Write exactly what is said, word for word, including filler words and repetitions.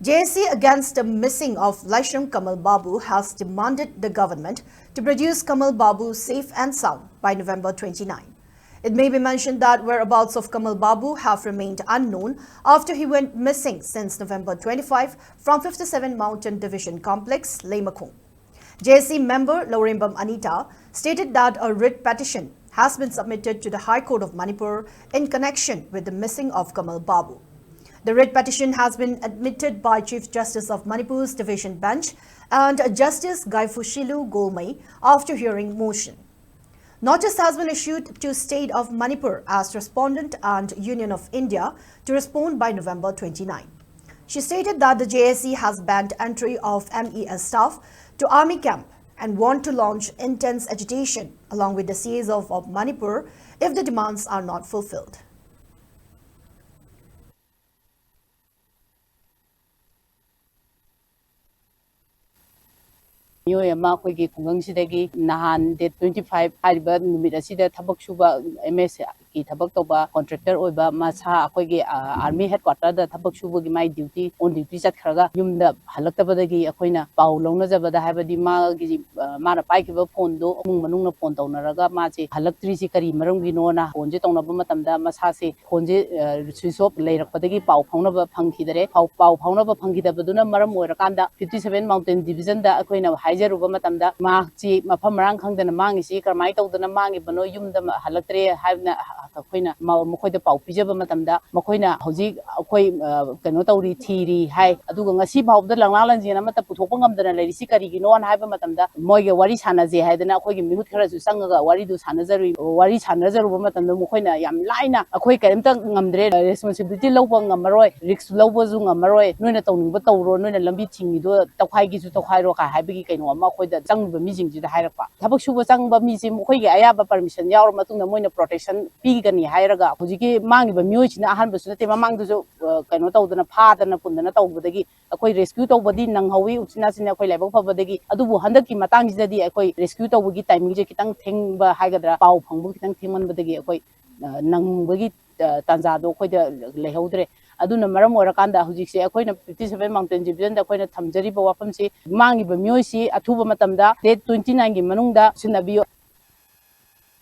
J A C against the missing of Laishram Kamal Babu has demanded the government to produce Kamal Babu safe and sound by November twenty-nine. It may be mentioned that whereabouts of Kamal Babu have remained unknown after he went missing since November twenty-five from fifty-seven Mountain Division Complex, Leimakhong. J A C member Lorembam Anita stated that a writ petition has been submitted to the High Court of Manipur in connection with the missing of Kamal Babu. The writ petition has been admitted by Chief Justice of Manipur's Division Bench and Justice Gaifushilu Golmei after hearing motion. Notice has been issued to State of Manipur as respondent and Union of India to respond by November twenty-nine. She stated that the J A C has banned entry of M E S staff to army camp and want to launch intense agitation along with the C As of, of Manipur if the demands are not fulfilled. ꯃꯤꯑꯣꯏ ꯑꯃ ꯑꯩꯈꯣꯏꯒꯤ ꯈꯨꯡꯒꯪꯁꯤꯗꯒꯤ ꯅꯍꯥꯟ date twenty five ꯍꯥꯏꯔꯤꯕ ꯅꯨꯃꯤꯠ ꯑꯁꯤꯗ ꯊꯕꯛ ꯁꯨꯕ M ꯑꯦꯁ ꯀꯤ ꯊꯕꯛ ꯇꯧꯕ ꯀꯣꯟꯇ꯭ꯔꯦꯛꯇꯔ ꯑꯣꯏꯕ ꯃꯁꯥ ꯑꯩꯈꯣꯏꯒꯤ ꯑꯥꯔꯃꯤ ꯍꯦꯗ ꯀ꯭ꯋꯥꯇꯔꯗ ꯊꯕꯛ ꯁꯨꯕꯒꯤ ꯃꯥꯏ ꯗ꯭ꯌꯨꯇꯤ ꯑꯣꯟ ꯗ꯭ꯌꯨꯇꯤ ꯆꯠꯈ꯭ꯔꯒ ꯌꯨꯝꯗ ꯍꯜꯂꯛꯇꯕꯗꯒꯤ ꯑꯩꯈꯣꯏꯅ ꯄꯥꯎ ꯂꯧꯅꯖꯕꯗ ꯍꯥꯏꯕꯗꯤ ꯃꯥꯒꯤ ꯃꯥꯅ ꯄꯥꯏꯈꯤꯕ ꯐꯣꯟꯗꯣ ꯏꯃꯨꯡ ꯃꯅꯨꯡꯅ ꯐꯣꯟ ꯇꯧꯅꯔꯒ ꯃꯥꯁꯦ ꯍꯜꯂꯛꯇ꯭ꯔꯤꯁꯤ ꯀꯔꯤ ꯃꯔꯝꯒꯤꯅꯣꯅ ꯐꯣꯟꯁꯦ ꯇꯧꯅꯕ ꯃꯇꯝꯗ ꯃꯁꯥꯁꯦ ꯐꯣꯟꯁꯦ switch off ꯂꯩꯔꯛꯄꯗꯒꯤ ꯄꯥꯎ ꯐꯥꯎꯅꯕ ꯐꯪꯈꯤꯗꯔꯦ꯫ ꯄꯥꯎ ꯄꯥꯎ ꯐꯥꯎꯅꯕ ꯐꯪꯈꯤꯗꯕꯗꯨꯅ ꯃꯔꯝ ꯑꯣꯏꯔꯀꯥꯟꯗ fifty seven Mountain Division ꯗ ꯑꯩꯈꯣꯏꯅ ꯍꯥꯏꯖꯔꯨꯕ ꯃꯇꯝꯗ ꯃꯍꯥꯛꯁꯤ ꯃꯐꯝ ꯃꯔꯥꯡ ꯈꯪꯗꯅ ꯃꯥꯡꯉꯤꯁꯤ ꯀꯔꯝꯍꯥꯏꯅ ꯇꯧꯗꯅ ꯃꯥꯡꯉꯤꯕꯅꯣ, ꯌꯨꯝꯗ ꯍꯜꯂꯛꯇ꯭ꯔꯦ ꯍꯥꯏꯅ ꯑꯩꯈꯣꯏꯅ ꯃ- ꯃꯈꯣꯏꯗ ꯄꯥꯎ ꯄꯤꯖꯕ ꯃꯇꯝꯗ ꯃꯈꯣꯏꯅ ꯍꯧꯖꯤꯛ ꯑꯩꯈꯣꯏ ꯑ, ꯀꯩꯅꯣ ꯇꯧꯔꯤ, ꯊꯤꯔꯤ ꯍꯥꯏ꯫ ꯑꯗꯨꯒ ꯉꯁꯤ ꯐꯥꯎꯕꯗ ꯂꯪꯂꯥ ꯂꯪꯖꯦꯟ ꯑꯃꯠꯇ ꯄꯨꯊꯣꯛꯄ ꯉꯝꯗꯅ ꯂꯩꯔꯤꯁꯤ ꯀꯔꯤꯒꯤꯅꯣꯅ ꯍꯥꯏꯕ ꯃꯇꯝꯗ ꯃꯣꯏꯒ ꯋꯥꯔꯤ ꯁꯥꯟꯅꯁꯦ ꯍꯥꯏꯗꯅ ꯑꯩꯈꯣꯏꯒꯤ ꯃꯤꯍꯨꯠ ꯈꯔꯁꯨ ꯆꯪꯉꯒ ꯋꯥꯔꯤꯗꯨ ꯁꯥꯟꯅꯖꯔꯨꯏ꯫ ꯋꯥꯔꯤ ꯁꯥꯟꯅꯖꯔꯨꯕ ꯃꯇꯝꯗ ꯃꯈꯣꯏꯅ ꯌꯥꯝ ꯂꯥꯏꯅ ꯑꯩꯈꯣꯏ ꯀꯔꯤꯝꯇ ꯉꯝꯗ꯭ꯔꯦ, responsibility ꯂꯧꯕ ꯉꯝꯃꯔꯣꯏ, risk ꯂꯧꯕꯁꯨ ꯉꯝꯃꯔꯣꯏ, ꯅꯣꯏꯅ ꯇꯧꯅꯤꯡꯕ ꯇꯧꯔꯣ, ꯅꯣꯏꯅ ꯂꯝꯕꯤ ꯊꯤꯡꯉꯤꯗꯣ ꯇꯧꯈꯥꯏꯒꯦꯁꯨ ꯇꯧꯈꯥꯏꯔꯣ ꯀꯥꯏ ꯍꯥꯏꯕꯒꯤ ꯀꯩꯅꯣ ꯑꯃ ꯑꯩꯈꯣꯏꯗ ꯆꯪꯉꯤꯕ ꯃꯤꯁꯤꯡꯁꯤꯗ ꯍꯥꯏꯔꯛꯄ꯫ ꯊꯕꯛ ꯁꯨꯕ ꯆꯪꯕ ꯃꯤꯁꯦ ꯃꯈꯣꯏꯒꯤ ꯑꯌꯥꯕ permission ꯌꯥꯎꯔ ꯃꯇꯨꯡꯗ ꯃꯣꯏꯅ protection ꯄꯤꯒꯅꯤ ꯍꯥꯏꯔꯒ ꯍꯧꯖꯤꯛꯀꯤ ꯃꯥꯡꯉꯤꯕ ꯃꯤꯑꯣꯏꯁꯤꯅ ꯑꯍꯥꯟꯕꯁꯨ ꯅꯠꯇꯦ, ꯃꯃꯥꯡꯗꯁꯨ ꯑ, ꯀꯩꯅꯣ ꯇꯧꯗꯅ ꯐꯥꯗꯅ ꯄꯨꯟꯗꯅ ꯇꯧꯕꯗꯒꯤ ꯑꯩꯈꯣꯏ rescue ꯇꯧꯕꯗꯤ ꯅꯪꯍꯧꯋꯤ꯫ ꯎꯆꯤꯟ ꯅꯥꯆꯤꯟ ꯑꯩꯈꯣꯏ ꯂꯥꯏꯕꯛ ꯐꯕꯗꯒꯤ꯫ ꯑꯗꯨꯕꯨ ꯍꯟꯗꯛꯀꯤ ꯃꯇꯥꯡꯁꯤꯗꯗꯤ ꯑꯩꯈꯣꯏ rescue ꯇꯧꯕꯒꯤ timing ꯁꯦ ꯈꯤꯇꯪ ꯊꯦꯡꯕ ꯍꯥꯏꯒꯗ꯭ꯔꯥ, ꯄꯥꯎ ꯐꯪꯕ ꯈꯤꯇꯪ ꯊꯦꯡꯃꯟꯕꯗꯒꯤ ꯑꯩꯈꯣꯏ ꯑ, ꯅꯪꯕꯒꯤ ꯑ, ꯇꯥꯟꯖꯥꯗꯣ ꯑꯩꯈꯣꯏꯗ ꯂꯩꯍꯧꯗ꯭ꯔꯦ꯫ ꯑꯗꯨꯅ ꯃꯔꯝ ꯑꯣꯏꯔꯀꯥꯟꯗ ꯍꯧꯖꯤꯛꯁꯦ ꯑꯩꯈꯣꯏꯅ fifty seven mountain division ꯗ ꯑꯩꯈꯣꯏꯅ ꯊꯝꯖꯔꯤꯕ ꯋꯥꯐꯝꯁꯤ, ꯃꯥꯡꯉꯤꯕ ꯃꯤꯑꯣꯏꯁꯤ ꯑꯊꯨꯕ ꯃꯇꯝꯗ date twenty nine ꯒꯤ ꯃꯅꯨꯡꯗ ꯁꯤꯟꯅꯕꯤꯌꯨ꯫